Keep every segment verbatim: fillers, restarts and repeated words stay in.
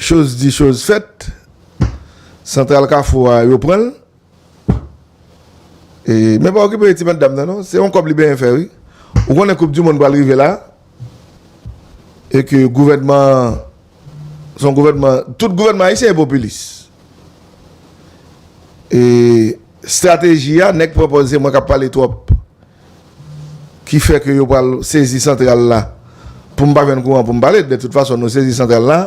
Choz di, choz fèt. Santral Kafou a, yo pran l. E, men pa okipe ti madanm nan, non. Se yon kòb li benyen fè, wi. Ou konnen Koup di Mond pral rive la. E ke gouvènman, se yon gouvènman, tout gouvènman ayisyen e popilis. E estrateji a, nèg pran pòz se mwen k ap pale twòp. Ki fè ke yo pral sezi santral la. Pou m pa jwenn kouran pou m pale, de tout fason, nou sezi santral la.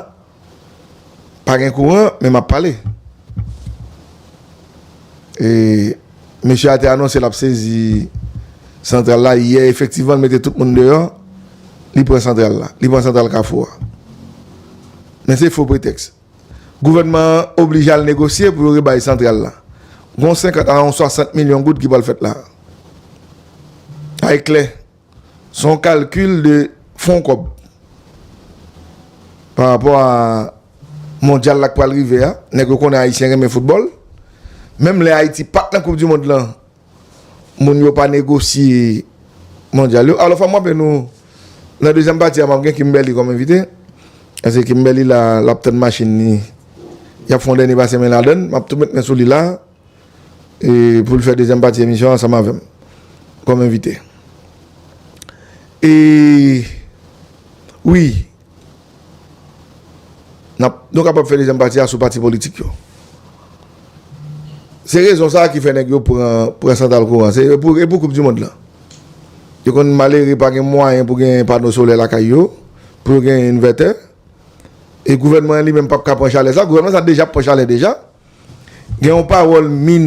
Pa gen kouran, men m ap pale. E mesye a te anonse l ap sezi santral la. Yè, efektivman, l mete tout moun deyò. Li pran santral la. Li pran santral Kafou a. Men se fo pretèks. Gouvènman an oblije al negosye pou yo rebay santral la. Gon senkant a yon swasant milyon goud ki pral fèt la. Ay klè. Se yon kalkil de fon kòb. Pa rapò a mondyal la k pral rive a, nèg yo konnen Ayisyen renmen foutbòl. Menm lè Ayiti pa t nan Koup di Mond lan, moun yo pa negosye mondyal yo. Alò, fò m raple nou, nan dezyèm pati a, m ap gen Kimberly kòm envite. Paske Kimberly la, l ap tann machin li. Y ap fè yon dènye pase men ladann. M ap tou met men sou li la. E pou l fè dezyèm pati emisyon ansanm avè m. Kòm envite. E wi, n ap, nou kapab fè dezyèm pati a sou pati politik yo. Se rezon sa a ki fè nèg yo pran, pran santral kouran. Se e pou, e pou Koup di Mond lan. Yo konn malere pa gen mwayen pou gen pano solè lakay yo, pou yo gen envètè. E gouvènman an li menm p ap ka pran chalè sa. Gouvènman sa deja ap pran chalè deja. Gen yon pawòl min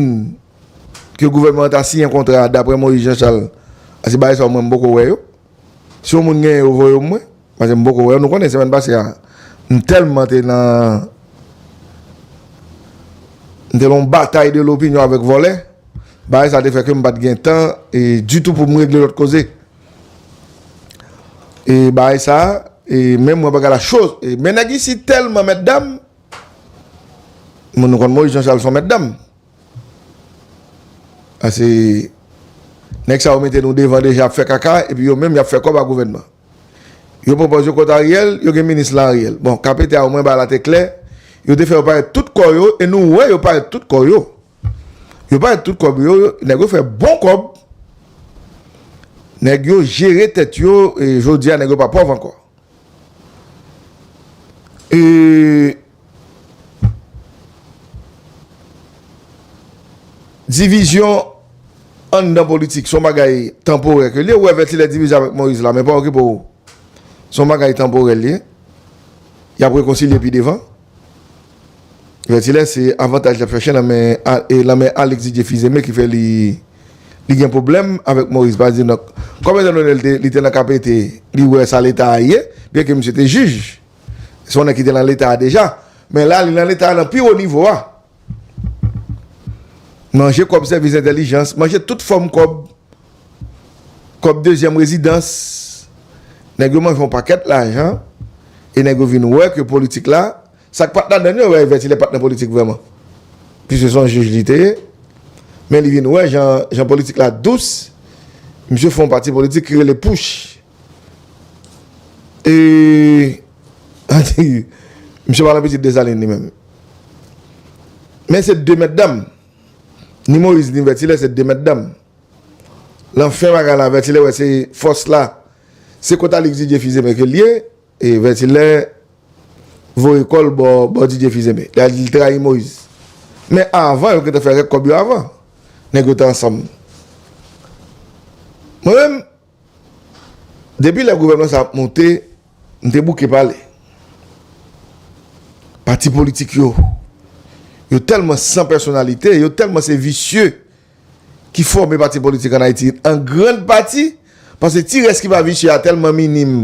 ke gouvènman an ta siyen kontra a, daprè Moïse Jean Charles. Paske bagay sa yo, mwen, m poko wè yo. Si yon moun genyen yo, voye yo mwen. Paske m poko wè yo. Nou konnen semèn pase a, m tèlman te nan, m te nan yon batay de lopinyon avèk vòlè. Bagay sa te fè ke m pa t gen tan e ditou pou m regle lòt koze. E bagay sa, e men mwen bagay la cho. E men nèg isit tèlman mètdam. Moun nou konn Moïse Jean Charles se yon mètdam. Paske nèg sa yo mete nou devan deja ap fè kaka, epi yo menm y ap fè kòb ak gouvènman. Yo pran pòz yo kont Ariel, yo gen minis lan Ariel. Bon, K P T a omwen bagay la te klè. Yo te fè yo parèt tout kò yo, e nou wè yo parèt tout kò yo. Yo parèt tout kòb yo, yo, nèg yo fè bon kòb. Nèg yo jere tèt yo, e jodi a nèg yo pa pòv ankò. E divizyon anndan politik, se yon bagay tanporè ke li ye. Ou wè Vètilè divize avèk Moïse la, men pa okipe w. Se yon bagay tanporè li ye. Y ap rekonsilye pi devan. Vètilè se avantaj l ap chèche nan men, a, e nan men Alex Didier Fils-Aimé ki fè li, li gen pwoblèm avèk Moïse. Pa di, donk, kòm etandone li te, li te nan K P T, li wè sa Leta a ye, byenke misye te jij. Se yon nèg ki te nan Leta a deja. Men la, li nan Leta a nan pi wo nivo a. Manje kòb sèvis entèlijans, manje tout fòm kòb, kòb dezyèm rezidans. Nèg yo manje yon pakèt lajan, e nèg yo vin wè ke politik la, sa k pa t ladann yo, wè Vètilè pa t nan politik vrèman. Piske se yon jij li te ye, men li vin wè jan, jan politik la dous, misye fè yon pati politik ki rele Pouch. E, misye pa nan pitit Desalin li menm. Men se de mètdam. Ni Moïse, ni Vètilè, se de mètdam. Lan fen bagay la, Vètilè wè se fòs la. Se kont Alex Didier Fils-Aimé ke l ye, e Vètilè voye kò l bò, bò Didier Fils-Aimé. Li al di l trayi Moïse. Men avan, yo gentan fè rèk kòb yo avan. Nèg yo te ansanm. Mwen menm, depi lè gouvènman sa ap monte, m te bouke pale. Pati politik yo, yo tèlman san pèsonalite, yo tèlman se visye ki fòme pati politik ann Ayiti, an grann pati, paske ti rès ki pa visye a tèlman minim,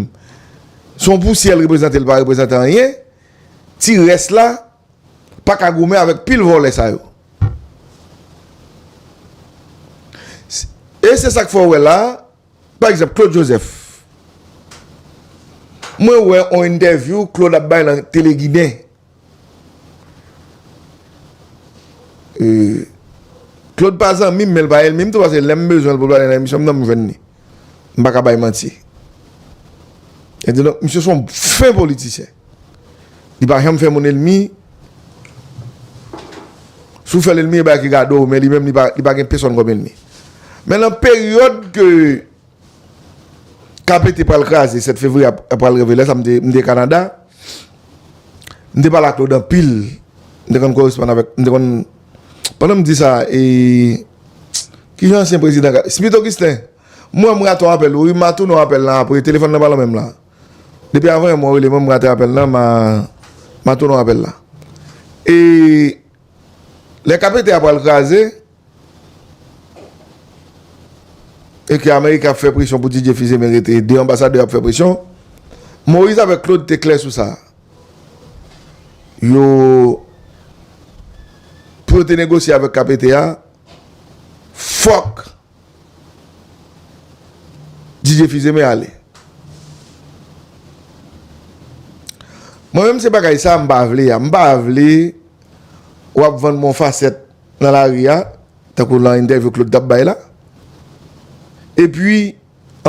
se yon pousyè l reprezante, l pa reprezante anyen. Ti rès la pa ka goumen avèk pil vòlè sa yo. E se sa k fè w wè la, pa egzanp, Claude Joseph. Mwen wè yon entèvyou Claude ap bay nan Tele Ginen. E, Claude pa zanmi m, men l pa ènmi m tou, paske lè m bezwen l pou l pale nan emisyon m nan, m jwenn li. M pa ka bay manti. E di, donk, misye se yon fen politisyen. Li pa janm fè moun ènmi. Si w fè l ènmi, e bagay ki gade w, men li menm, li pa, li pa gen pèsonn kòm ènmi. Men nan peryòd ke K P T pral kraze, sèt fevriye ap, ap pral rive, lè sa m te, m te Kanada, m te pale ak Claude anpil, m te konn koresponn avèk, m te konn, pandan m di sa, e, kijan ansyen prezidan, Smith Augustin, mwen, m rate yon apèl, wi, m a tounen yon apèl lan apre, telefòn nan pa lan menm la. Depi avan yè mwen rele mwen, m rate apèl lan, m a, m a tounen apèl la. E lè K P T a pral kraze, e ke Ameriken ap fè presyon pou Didier Fils-Aimé rete, de anbasadè ap fè presyon, Moïse avèk Claude te klè sou sa. Yo, pou yo te negosye avèk K P T a, fòk Didier Fils-Aimé ale. Mwen menm se bagay sa m pa vle a. M pa vle w ap vann mwen yon fasèt nan lari a, tankou nan entèvyou Claude t ap bay la. Epi,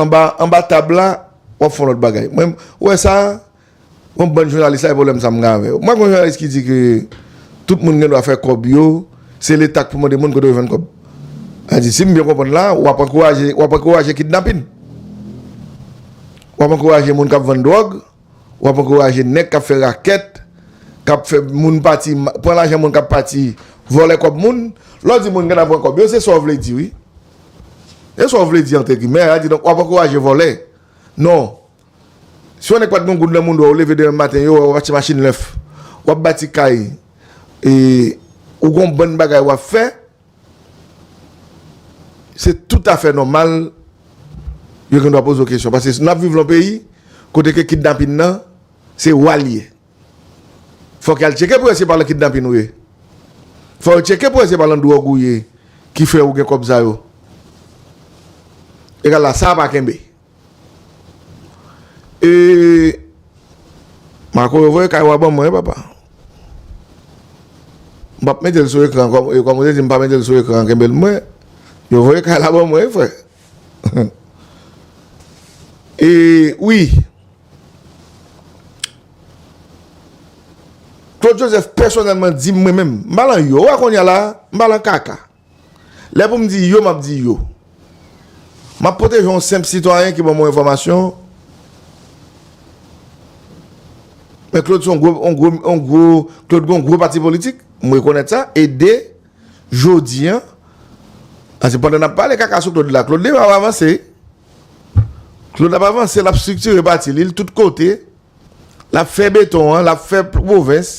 anba, anba tab la, w ap fè yon lòt bagay. Mwen, ou wè sa, yon bann jounalis la, e pwoblèm sa m gen avè yo. Mwen, gen yon jounalis ki di ke tout moun gen dwa fè kòb yo, se Leta k pou mande moun kote yo jwenn kòb. Sa di, si m byen konprann la, w ap ankouraje, w ap ankouraje kidnapin. W ap ankouraje moun k ap vann dwòg, w ap ankouraje nèg k ap fè rakèt, k ap fè moun pati, pran lajan moun k ap pati vòlè kòb moun. Lè w di moun gen dwa pran kòb yo, se sa w vle di, wi. Se sa w vle di, antre gimè, sa di, donk, w ap ankouraje vòlè. Non. Si yon nèg pa t gen goud nan mouda w, ou leve demen maten, yo wè w ap achte machin nèf, w ap bati kay, e ou gon bann bagay w ap fè, se toutafè nòmal yo gen dwa poze w kesyon. Paske n ap viv nan yon peyi kote ke kidnapin nan, se wa l ye. Fòk y al tcheke pou wè se pa nan kidnapin ou ye. Fòk yo tcheke pou wè se pa nan dwòg ou ye ki fè ou gen kòb sa yo. Egal la, sa a pa kenbe. E Marco, yo voye kay la ban mwen, wi, papa. M p ap mete l sou ekran, kòm, e, kòm ou te di, m pa mete l sou ekran, kenbe l mwen. Yo voye kay la ban mwen, wi, frè. E, wi. Claude Joseph pèsonèlman di m mwen menm, m pa lan yo, ou wè kounye a la, m pa lan kaka. Lè pou m di yo, m ap di yo. M ap pwoteje yon senp sitwayen ki ban m yon enfòmasyon. Men Claude se yon gwo, yon gwo, yon gwo, Claude gen yon gwo pati politik, m rekonèt sa, e de, jodi a, paske pandan n ap pale kaka sou Claude la, Claude deja ap avanse. Claude ap avanse, l ap estriktire pati li, l tout kote. L ap fè beton an, l ap fè pwovens.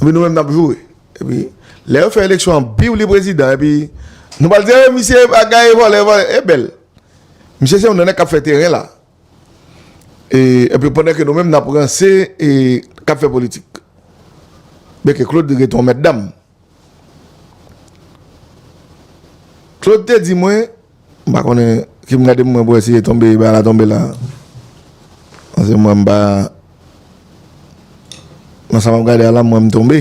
Epi nou menm n ap joure. Epi lè yo fè eleksyon an, biw li prezidan. Epi nou pral di, "Eh, misye bagay, vòlè, vòlè." E bèl. Misye se youn nan nèg k ap fè teren la. E, epi pandan ke nou menm n ap ranse e k ap fè politik. Byen ke Claude rete yon mèt dam. Claude te di mwen, m pa konnen, ki m gade mwen pou wè si e tonbe, bagay la tonbe la. Paske mwen m pa, nan sa m ap gade a la, mwen m tonbe.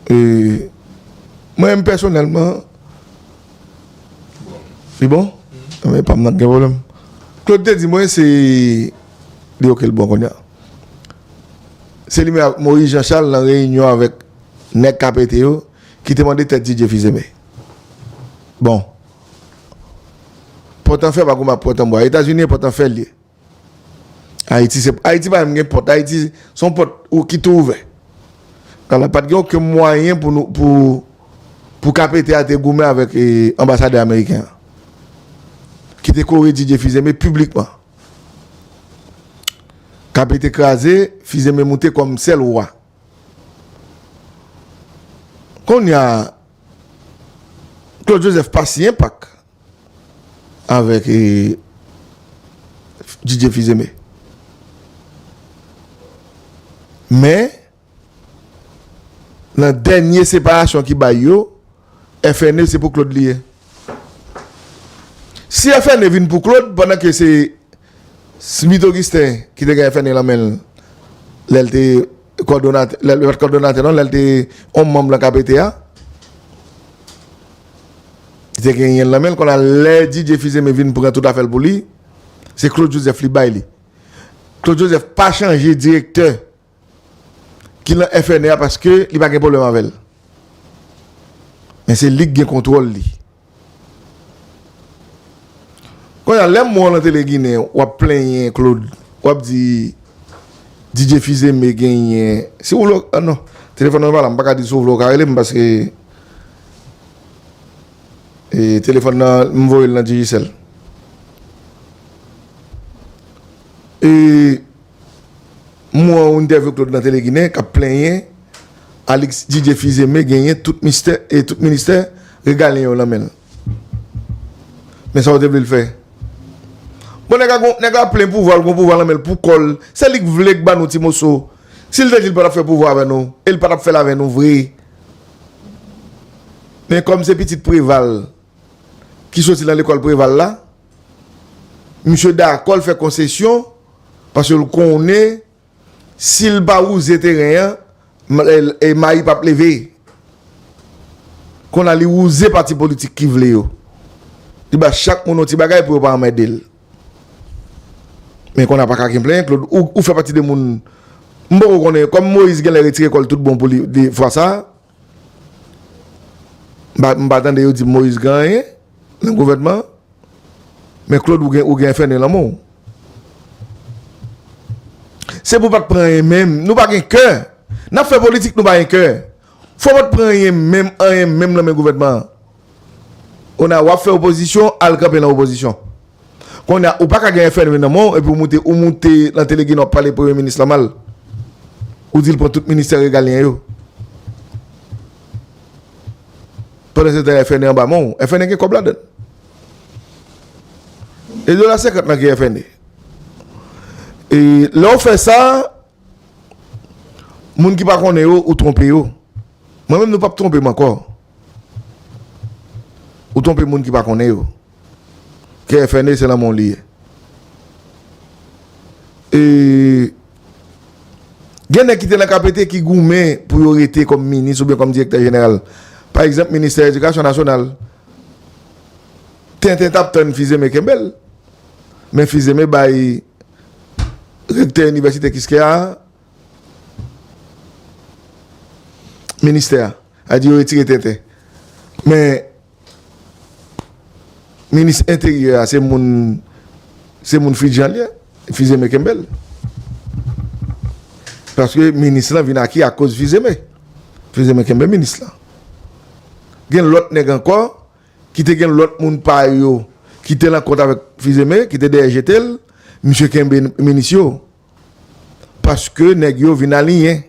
E, mwen menm pèsonèlman, li bon? Men pa m nan gen pwoblèm. Claude te di mwen se, li oke, l bon kounye a. Se li menm ak Moïse Jean Charles nan reyinyon avèk nèg K P T yo ki te mande tèt Didier Fils-Aimé. Bon. Pòt an fè pa goumen ak pòt an bwa. Etazini e pòt an fè l ye. Ayiti se, Ayiti pa menm gen pòt. Ayiti se yon pòt ou ki tou ouvè. Kala pa t gen okenn mwayen pou nou, pou, pou K P T a te goumen avèk, e, anbasadè ameriken an. Ki te kore Didier Fils-Aimé piblikman. K P T kraze, Fils-Aimé moute kòm sèl wa. Kounye a, Claude Joseph pa siyen pak avèk, e, Didier Fils-Aimé. Men, nan dènye separasyon ki bay yo, F N E se pou Claude li ye. Si F N E vin pou Claude, pandan ke se Smith Augustin ki te gen F N E lan men l, lè l te kòdonatè, lè l pa t kòdonatè non, lè l te yon manm lan K P T a, li te genyen l lan men l, kounye a lè Didier Fils-Aimé vin pran tout afè l pou li, se Claude Joseph li bay li. Claude Joseph pa chanje direktè ki nan F N A a paske li pa gen pwoblèm avè l. Men se li k gen kontwòl li. Kounye a, lè m wè w nan Tele Ginen, w ap plenyen Claude, w ap di D J Fizeme genyen. Si w lo, ah non, telefòn nan pa la, m pa ka di si w vle w ka rele m paske, e, telefòn nan, m voye l nan Digicel. E, M wè yon entèvyou Claude nan Tele Ginen k ap plenyen Alix D J Fizeme genyen tout mistè, e tout ministè regalyen yo nan men l. Men sa w te vle l fè? Bon, nèg la gon, nèg la plen pouvwa, l gon pouvwa nan men l pou kò l. Se li k vle k ban nou ti moso. Si l te di l pa t ap fè pouvwa avè nou, e l pa t ap fè l avè nou vre. Men kòm se pitit Preval ki soti nan lekòl Preval la, misye dakò l fè konsesyon paske l konnen si l pa wouze teren an, m- e- e mayi p ap leve. Kounye a li wouze pati politik ki vle yo. Li ba chak moun yon ti bagay pou yo pa anmède l. Men kounye a pa ka gen plenyen, Claude, ou, ou fè pati de moun, m poko konnen, kòm Moïse genlè retire kò l tout bon pou li de fwa sa a, m pa, m pa tande yo di Moïse gen anyen nan gouvènman an. Men Claude, ou gen, ou gen F N E nan men w. Se pou w pa t pran anyen menm. Nou pa gen kè. N ap fè politik, nou pa gen kè. Fò w pa t pran anyen menm, anyen menm nan men gouvènman an. Kounye a w ap fè opozisyon, al kanpe nan opozisyon. Kounye a, ou pa ka gen F N E nan men w, epi w moute, ou moute nan Tele Ginen, w ap pale premye minis lan mal. Ou di l pran tout ministè regalyen yo. Pandan se tan, F N E anba men w. F N E gen kòb ladan l. E dola senkant lan ki F N E. E lè w fè sa, moun ki pa konnen yo, ou twonpe yo. Mwen menm, nou p ap twonpe m ankò. Ou twonpe moun ki pa konnen yo. Ke F N E se nan men w li ye. E gen nèg ki te nan K P T ki goumen pou yo rete kòm minis oubyen kòm direktè jeneral. Pa egzanp, ministè edikasyon nasyonal. Tenten t ap tann Fizeme kenbe l. Men Fizeme bay rektè inivèsite Kiskeya a ministè a. A di yo retire Tenten. Men minis enteryè a, se moun, se moun Fidjan li ye. Fizeme kenbe l. Paske minis lan vin aki akoz Fizeme. Fizeme kenbe minis lan. Gen lòt nèg ankò ki te gen lòt moun pa yo ki te nan kont avèk Fizeme, ki te dèyè jete l, misye kenbe minis yo. Paske nèg yo vin aliyen.